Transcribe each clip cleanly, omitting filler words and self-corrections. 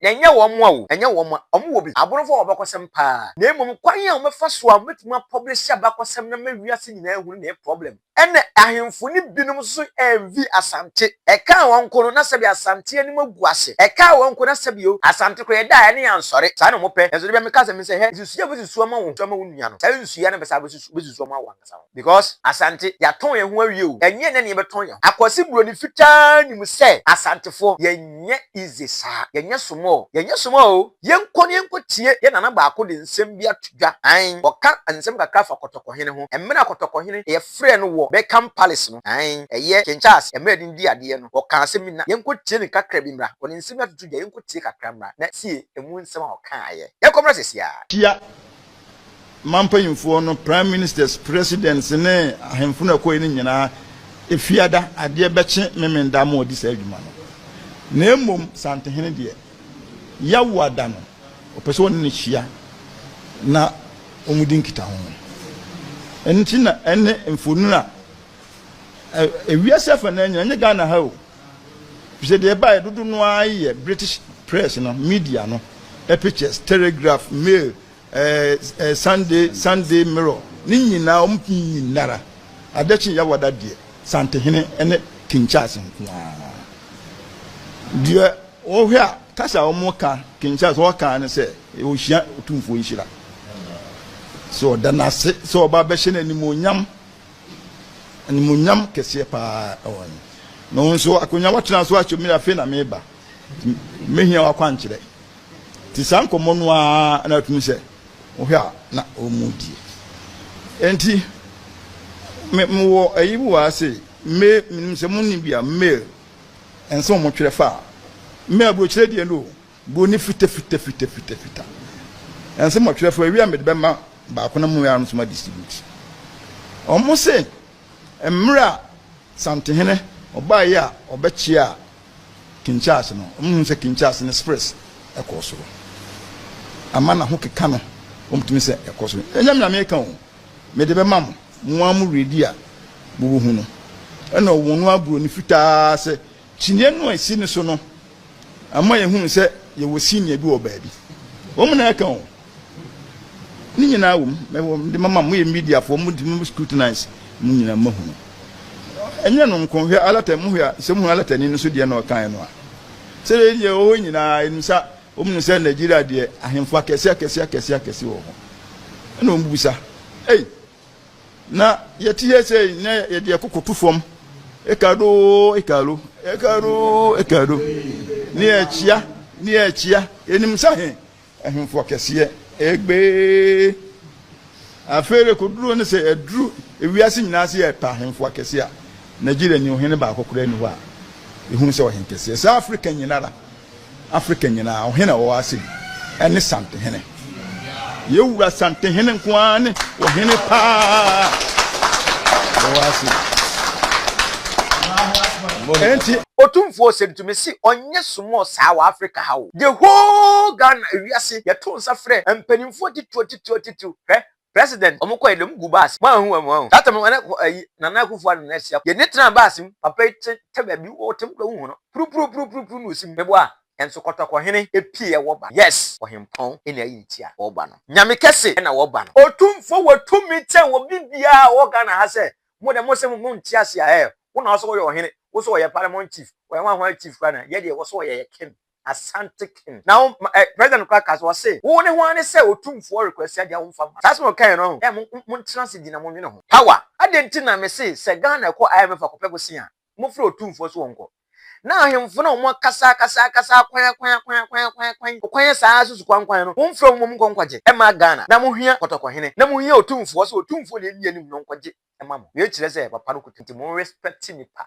Na ɛnyɛ wɔn a o, ɛnyɛ wɔn a, wɔn wɔ bi. Aborɔfo wɔ abakɔsɛm paa. Na mmom kwan a wɔbɛfa so a wɔbɛtumi apublish abakɔsɛm no ama wiase nyinaa ahunu na ɛyɛ problem. Ɛna ahemfo no binom nso envy Asante. Ɛkaa wɔn nko no na sɛbi Asante anim agu ase. Ɛkaa wɔn nko na sɛbi o, Asante koraa yɛda a ɛne yɛn ansɔre. Saa na wɔpɛ. Nanso da biara meka asɛm bi sɛ, hɛ, nsusuiɛ a wobɛsusu ama wo ho ama wo nua no, saa nsusuiɛ no na ɛbɛsan abɛsusu wobɛsusu ama wo ankasa ho. Because Asante, yɛatɔn yɛn ho awie o. Ɛnyɛ nnɛ na yɛbɛtɔn yɛn ho. Akwasi Buroni Fitaa nim sɛ Asantefoɔ, yɛnyɛ easy saa. Yɛnyɛ small. Yɛnyɛ small o. Yɛnkɔ na yɛnkɔtie yɛn nana baako de nsɛm bi ato dwa. Ae, ɔka nsɛm kakra fa Kɔtɔkɔhene ho. Mmerɛ a Kɔtɔkɔhene, yɛfrɛɛ no wɔ Beckham Palace no, ae, ɛyɛ King Charles mmerɛ a yɛde no dii adeɛ no, ɔkaa asɛm bi na yɛnkɔtie no kakra bi mmra. Ɔde nsɛm bi atoto dwa, yɛnkɔtie kakra mmra na tie ɛmu nsɛm a ɔkaaeɛ. Yɛnkɔ mmra seesei ara. Tia man mpanyimfoɔ no, prime ministers, presidents ne ahemfo no a ɛkɔeɛ no nyinaa, Efiada, adeɛ bɛkye Memenda ma wɔadi saa adwuma no. Na mmom Santehene deɛ, Yawoada no, ɔpɛ sɛ ɔne no hyia na wɔdi nkitaho. Ɛno nti na ɛne mfonini a ewiase afanan nyinaa, ɛnyɛ Ghana ha o, efisɛ deɛ ɛbaeɛ dodo no ara yɛ British press no, media no, pictures, Telegraph, Mail, Sunday, Sunday Mirror, ne nyinaa wɔn nyinara. Adeɛ kye Yawada deɛ, Santehene ne King Charles nko ara. Deɛ wɔhwɛ a, kasa a wɔka, King Charles ɔka ne sɛ, ɔhyia Otumfoɔ nhyira. Sɛ ɔda no ase sɛ ɔba abɛhyɛ no animuonyam, animuonyam kɛseɛ paa wɔ no. Na wo nso akonnwa watena so akyɛ mu afei na meba. Mehia w'akwankyerɛ. Nti saa nkɔmmɔ no ara na atumi sɛ wohwɛ a na wɔn die. Enti me mewɔ ayi bi wɔ ha sei, mail, menim sɛ mo nim bi a, mail, ɛnsɛ wɔn twerɛ fa a, mail aburokyerɛ deɛ no o, buroni fita fita fita fita fita. Ɛnsɛ mo twerɛ fa, ewie a mede bɛma baako na mo ara nso ma distribute. Wɔn se mmerɛ a Santehene ɔbaeɛ a ɔbɛkyea King Charles no, wɔhunu sɛ King Charles ne spirits kɔɔ soro. Ama n'ahokeka no, wɔtumi sɛ ɛkɔ soro. Ɛnyɛ me na meka o, mede bɛma mo, mo ara mo ready a mobɛhu no. Ɛna ɔwɔ no aburoni fitaa sɛ kyiniiɛ no a ɛsi ne so no ama yɛhunu sɛ yɛwɔ senior bi wɔ baabi. Wɔn na ɛka o. Ne nyinaa wɔ mu. Mɛwɔ mede mama mo yɛ mediafoɔ mo de mo scrutinize mo nyinaa moahunu. Ɛnyɛ no nko hwɛ alata mo hwɛ sɛ mo alatani no so deɛ na ɔkae no a. Sɛ deɛ deɛ ɔwɔ hɔ nyinaa ɛnim sa wɔn nim sɛ Nigeria deɛ ahemfo akɛse akɛse akɛse akɛse wɔ hɔ. Ɛna wɔn bisa ei na yɛte yɛ sɛ na yɛde ɛkoko to fam ekado ekado ekado ekado ne yɛkyia ne yɛkyia yɛnim sa he Ahemfo akɛseɛ egbee. Afei rekoduro ne sɛ aduru ewiase nyinaa sɛ yɛpɛ ahemfo akɛseɛ a, Nigeria ni ɔhene baako koraa nni hɔ a yɛhunu sɛ ɔhen kɛseɛ. Saa Afrika nyinara, Afrika nyinaa ɔhene a ɔwɔ ase bi ɛne Santehene. Yɛwura Santehene nko ara ne ɔhene paa ɔwɔ ase. Enti. Otumfoɔ Sentumi se ɔnyɛ small saa wɔ Africa ha o. The whole Ghana ewiase yɛto nsa frɛ mpanimfoɔ atitiriw atitiriw atitiriw hwɛ president ɔmo kɔɛ de ɔmo gu bus mu anhu wɔn anhu saa tam no ɛna ayi Nana Akufo Addo na ahyia yɛne tenaa bus mu papa yi te te baabi ɔte mu kura wohu no purupurupurupu na osi mu meboa nso kɔtɔkɔhene epie ɛwɔ ba yes ɔhempɔn ɛna ayi ne ti a ɔba no Nyame kɛse ɛna ɔba no Otumfoɔ wɔ tumi kyɛn obi biara a ɔwɔ Ghana ha sɛ mo de mo se mo nte ase a ɛɛ wo na ɔsɛ wɔyɛ ɔhene wo sɛ ɔyɛ paramount chief ɔyɛ hwan hwan chief koraa na yɛ deɛ wɔsɛ ɔyɛ yɛ king Asante king na wo ɛ president koraa ka sɛ ɔse wo ne hwan ne sɛ otumfoɔ request adeɛ a womfa mma saa asɛm a ɔkaeɛ no ɔho ɛ mo mo ntena ase di na mo nwene ho power adɛn nti na mese sɛ Ghana ɛkɔ IMF akɔpɛ bosea a mofrɛ otumfoɔ so ɔnkɔ na ahemfo no a wɔn akasa akasa akasa akwan akwan akwan akwan akwan akwan kwan yɛ saa susu kwan kwan no wɔn mfrɛ wɔn nkɔ nkɔgye ɛma Ghana na mo hia kɔtɔkɔhene na mo hia otumfoɔ sɛ otumfoɔ na ɛni anim no nkɔgye ɛma mo wei kyerɛ sɛ papa no kutu nti mo respect nipa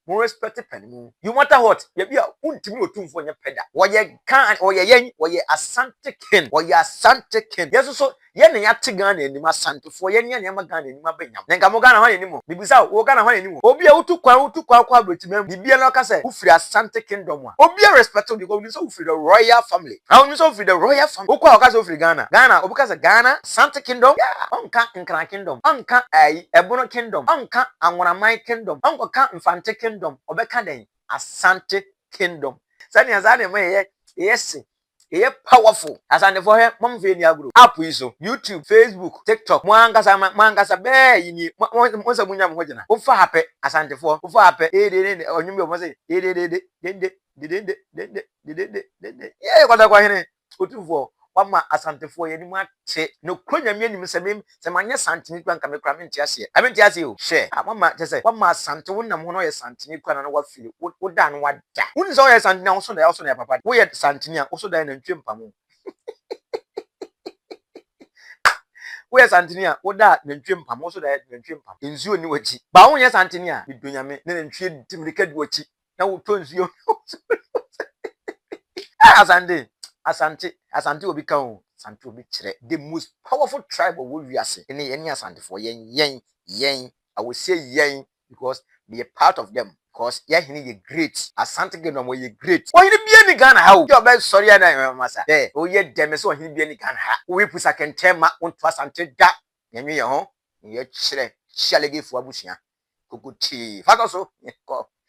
mo respect panimu you matter what yɛbi a wontumi otumfoɔ nyɛ pɛ da wɔyɛ kan wɔyɛ yɛn wɔyɛ Asante king wɔyɛ Asante king yɛn nso so Yɛn na yɛate Ghana anim, Asantefoɔ, yɛn ne nneɛma Ghana anim aba nyam. Na nka mo Ghana hwan na anim o? Mebisa wo, wɔ Ghana hwan na anim o? Obi a wotu kwan, wotu kwan kɔ abrokyiman mu, biribiara na ɔka sɛ wofiri Asante Kingdom a, obiara respect wo because onim sɛ wofiri the royal family. Ah, onim sɛ wofiri the royal family. Wokɔ a ɔka sɛ wofiri Ghana. Ghana, obi ka sɛ Ghana, Asante Kingdom, yeah, ɔnka Nkran Kingdom, ɔnka ayi, Ɛbono Kingdom, ɔnka Anwonaman Kingdom, ɔnkɔka Mfante Kingdom, ɔbɛka dɛn? Asante Kingdom. Sɛnea saa nneɛma yɛyɛ, yɛyɛ se. Yɛyɛ powerful. Asantefoɔ hwɛ, mo mfa yɛn ni agorɔ. App yi so, YouTube, Facebook, TikTok, mo ankasa mo ankasa bɛɛ yi nie. Mo sɛ mo nya mo ho gyina. Wofa ha pɛ, Asantefoɔ, wofa ha pɛ, ee de de ɔnwom bi ɔmo sɛ ee de de de de de de de de de de de de de de. Yɛɛ Kɔtɔkɔ hene, Otumfoɔ, wama Asantefoɔ yɛn anim ate. Nokorɛ Nyame anim sɛ me sɛ manyɛ Santeni koraa nka me koraa mente aseɛ. A mente aseɛ o. Hwɛ, a wama kyerɛ sɛ wama Asante wo nam ho na ɔyɛ Santeni koraa na na wafiri wo wo da no wada. Wonim sɛ woyɛ Santeni a woso daeɛ woso daeɛ papa. Woyɛ Santeni a woso daeɛ nantwie mpamo. Woyɛ Santeni a woda a nantwie mpamo woso daeɛ nantwie mpamo. Nsuo nni w'akyi. Ba wonyɛ Santeni a medɔ Nyame na nantwie di mirika di w'akyi. Na wotɔ nsuo. Asante, Asante, Asante obi ka o, Asante obi kyerɛ. The most powerful tribe ɔwɔ wiase ne yɛn ne Asantefoɔ, yɛn, yɛn, yɛn, I will say yɛn because me yɛ part of them because yɛn hene yɛ great. Asante Kingdom ɔyɛ great. Ɔhene bia ni Ghana ha o. Yɛ ɔbɛ sɔre a na masa. Dɛ oyɛ dɛ me sɛ ɔhene bia ni Ghana ha. Woyɛ pusa kɛntɛn ma wonto Asante da. Yɛn nwe yɛn ho, yɛ kyerɛ, kyia legefoɔ abusua. Koko tii. Fa kɔ so. Kɔ.